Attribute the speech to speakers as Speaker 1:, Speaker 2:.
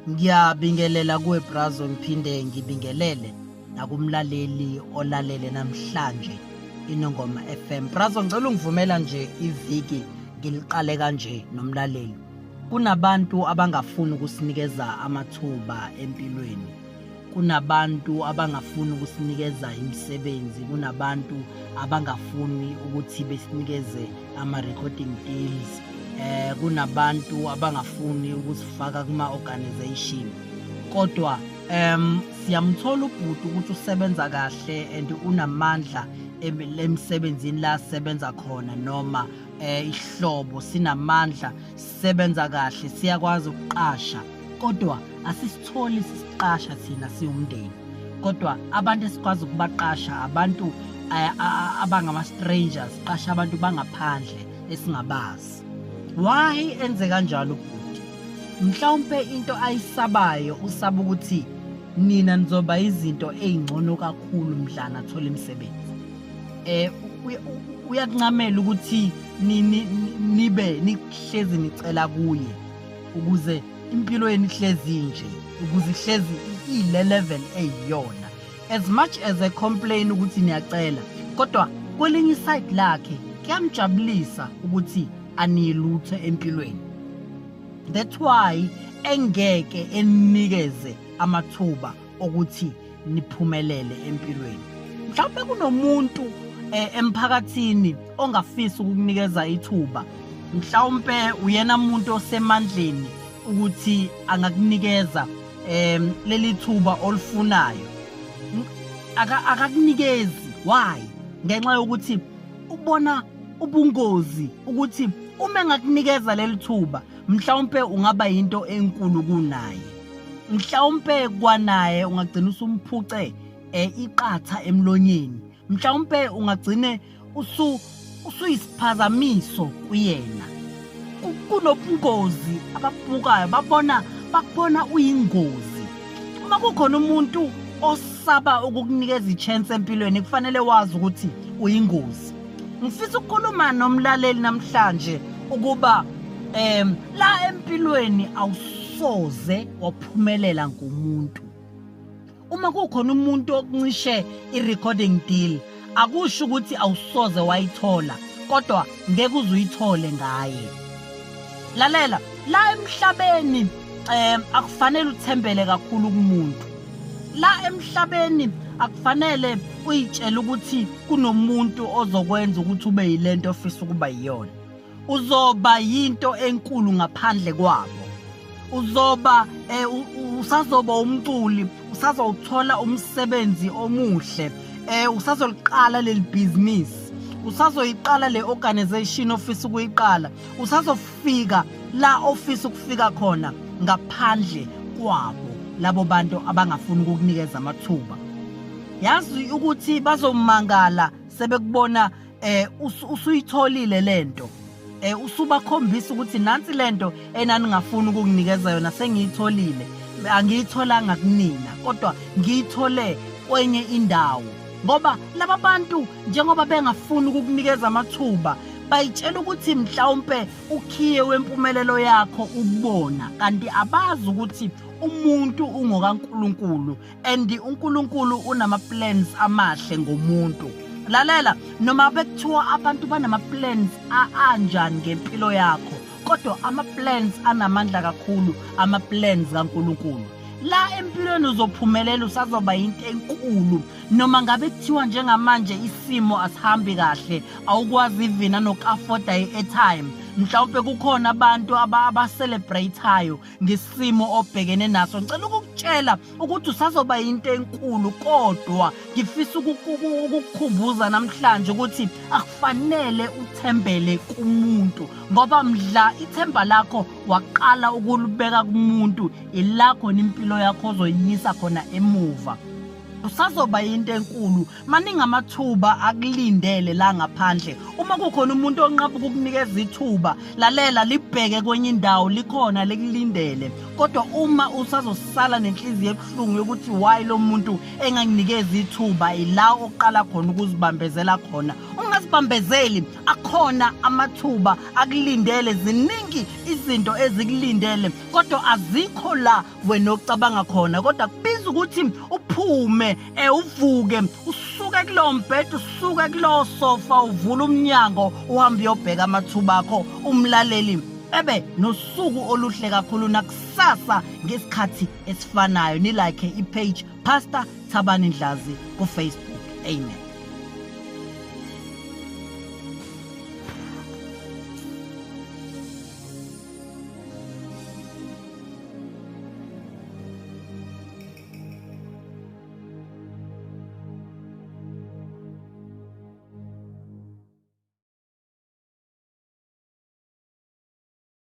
Speaker 1: Ngiyabingelela kuwe Brazo, ngiphinde ngibingelele nakumlaleli olalele namhlanje Inongoma FM. Brazo, ngicela ungivumela nje iviki ngiliqale kanje nomlaleli. Kunabantu abangafuni ukusinikeza amathuba empilweni. Kunabantu abangafuni ukusinikeza imisebenzi, kunabantu abangafuni ukuthi besinikeze ama-recording deals, kunabantu abangafuni ukusifaka kuma-organization. Kodwa siyamthola ubhuti ukuthi usebenza kahle and unamandla emsebenzini la asebenza khona, noma ihlobo sinamandla, sisebenza kahle, siyakwazi ukuqasha, kodwa asisitholi sisiqasha thina siwumndeni. Kodwa abantu esikwazi ukubaqasha abantu abangama-strangers, qasha abantu bangaphandle esingabazi. Why enze kanjalo ubhuti? Mhlawumpe into ayisabayo, usaba ukuthi nina nizoba izinto ey'ngcono kakhulu mhlana athola imisebenzi. Uyakuncamela ukuthi nibe nihlezi nicela kuye ukuze impilo yenu ihlezi nje, ukuze ihlezi ile level eyiyona. As much as a complain ukuthi niyacela, kodwa kwelinye iside lakhe kuyamjabulisa ukuthi anilutho empilweni. That's why engeke enikeze amathuba okuthi niphumelele empilweni. Mhlawumbe kunomuntu emphakathini ongafisi ukukunikeza ithuba, mhlawumbe uyena umuntu osemandleni ukuthi angakunikeza leli thuba olufunayo. Akakunikezi. Why? Ngenxa yokuthi ubona ubungozi ukuthi uma engakunikeza leli thuba mhlawumbe ungaba into enkulu kunaye, mhlawumbe kwanaye ungagcina usumphuce iqatha emlonyeni, mhlawumbe ungagcine usuyisiphazamiso kuyena. Kunobungozi ababukayo, bakubona uyingozi. Uma kukhona umuntu osaba ukukunikeza i-chance empilweni, kufanele wazi ukuthi uyingozi. Ngifisa ukukhuluma nomlaleli namhlanje ukuba la empilweni awusoze waphumelela ngumuntu. Uma kukhona umuntu okuncishe i-recording deal, akusho ukuthi awusoze wayithola, kodwa ngeke uze uyithole ngaye. Lalela, la emhlabeni akufanele uthembele kakhulu kumuntu. La emhlabeni akufanele uyitshele ukuthi kunomuntu ozokwenza ukuthi ube yilento ofisa ukuba yiyona. Uzoba yinto enkulu ngaphandle kwabo. Uzoba usazoba umculi, usazowuthola umsebenzi omuhle, usazoliqala leli business, usazoyiqala le organization ofisa ukuyiqala, usazofika la ofisa ukufika khona ngaphandle kwabo labo bantu abangafuni ukukunikeza amathuba. Yazi ukuthi bazomangala sebekubona usuyitholile lento, usubakhombisa ukuthi nansi lento enaningafuni ukukunikeza yona, sengiyitholile, angiyitholanga kunina kodwa ngiyithole kwenye indawo. Ngoba laba bantu njengoba bengafuni ukukunikeza amathuba, bayitshela ukuthi mhlawumbe ukhiye wempumelelo yakho ukubona, kanti abazi ukuthi umuntu ungokaNkulunkulu and uNkulunkulu unama plans amahle ngomuntu. Lalela, noma bekuthiwa abantu banama plans anjani ngempilo yakho, kodwa ama plans anamandla kakhulu, ama plans kaNkulunkulu. La empilweni uzophumelela, usazoba into enkulu. Noma ngabe kuthiwa njengamanje isimo asihambi kahle, awukwazi even anoku-afforda i-airtime, mhlawumbe kukhona abantu aba-celebrate-ayo ngesimo obhekene naso. Ngicela ukukutshela ukuthi usazoba into enkulu, kodwa ngifisa ukukukhumbuza namhlanje ukuthi akufanele uthembele kumuntu, ngoba mdla ithemba lakho waqala ukulibeka kumuntu, ilakho impilo yakho ozoyisa khona emuva. Usazoba into enkulu, maningi amathuba akulindele la ngaphandle. Uma kukhona umuntu onqaba ukukunikeza ithuba, lalela, libheke kwenye indawo, likhona likulindele. Kodwa uma usazosala nenhliziyo ebuhlungu yokuthi why lo muntu enganginikeza ithuba, ila oqala khona ukuzibambezela khona. Ungazibambezeli, akhona amathuba akulindele, ziningi izinto ezikulindele, kodwa azikho la wena ocabanga khona. Kodwa kubiza ukuthi uphume, uvuke, usuke kulowo mbhede, usuke kulowo sofa, uvule umnyango, uhambe uyobheka amathuba akho. Umlaleli, ebe nosuku oluhle kakhulu, nakusasa ngesikhathi esifanayo. Ni-like i-page Pastor Thabani Ndlazi ku-Facebook. Amen.